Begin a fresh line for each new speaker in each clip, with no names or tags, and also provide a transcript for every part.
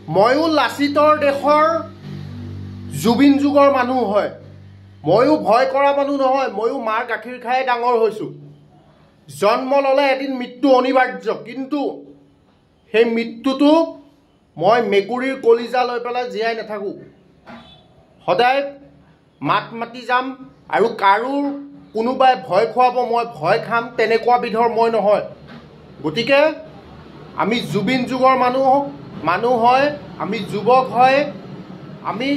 ময়ো লাচিতৰ দেশৰ জুবিন যুগৰ মানুহ হয়, ময়ো ভয় কৰা মানুহ নহয়, ময়ো মাৰ গাখীৰ খাই ডাঙৰ হৈছোঁ। জন্ম ল'লে এদিন মৃত্যু অনিবাৰ্য, কিন্তু সেই মৃত্যুটো মই মেকুৰীৰ কলিজা লৈ পেলাই জীয়াই নাথাকোঁ। সদায় মাত মাতি যাম আৰু কাৰো কোনোবাই ভয় খুৱাব মই ভয় খাম তেনেকুৱা বিধৰ মই নহয়। গতিকে আমি জুবিন যুগৰ মানুহ হয়, আমি যুৱক হয়, আমি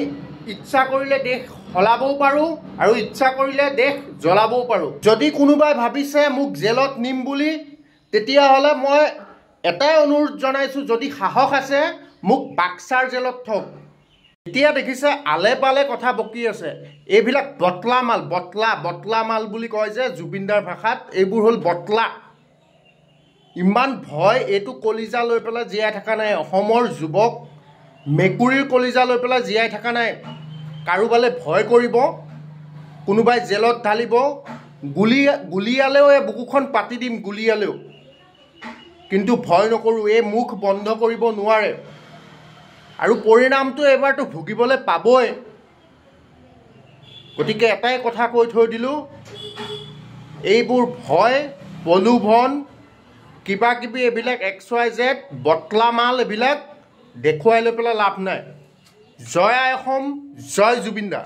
ইচ্ছা কৰিলে দেশ সলাবও পাৰোঁ আৰু ইচ্ছা কৰিলে দেশ জ্বলাবও পাৰোঁ। যদি কোনোবাই ভাবিছে মোক জেলত নিম বুলি, তেতিয়াহ'লে মই এটাই অনুৰোধ জনাইছোঁ, যদি সাহস আছে মোক বাক্সাৰ জেলত থওক। এতিয়া দেখিছে আলে পালে কথা বকি আছে, এইবিলাক বটলা মাল, বটলা বটলা মাল বুলি কয় যে জুবিনদাৰ ভাষাত, এইবোৰ হ'ল বটলা। ইমান ভয় এইটো কলিজা লৈ পেলাই জীয়াই থকা নাই অসমৰ যুৱক, মেকুৰীৰ কলিজা লৈ পেলাই জীয়াই থকা নাই। কাৰোবালৈ ভয় কৰিব, কোনোবাই জেলত ঢালিব, গুলিয়ালেও এই বুকুখন পাতি দিম গুলিয়ালেও, কিন্তু ভয় নকৰোঁ। এই মুখ বন্ধ কৰিব নোৱাৰে আৰু পৰিণামটো এইবাৰতো ভুগিবলৈ পাবই। গতিকে এটাই কথা কৈ থৈ দিলোঁ, এইবোৰ ভয় প্ৰলোভন কিবা কিবি এইবিলাক এক্স ৱাই জেড বটলা মাল এইবিলাক দেখুৱাই লৈ পেলাই লাভ নাই। জয় আই অসম, জয় জুবিন দা।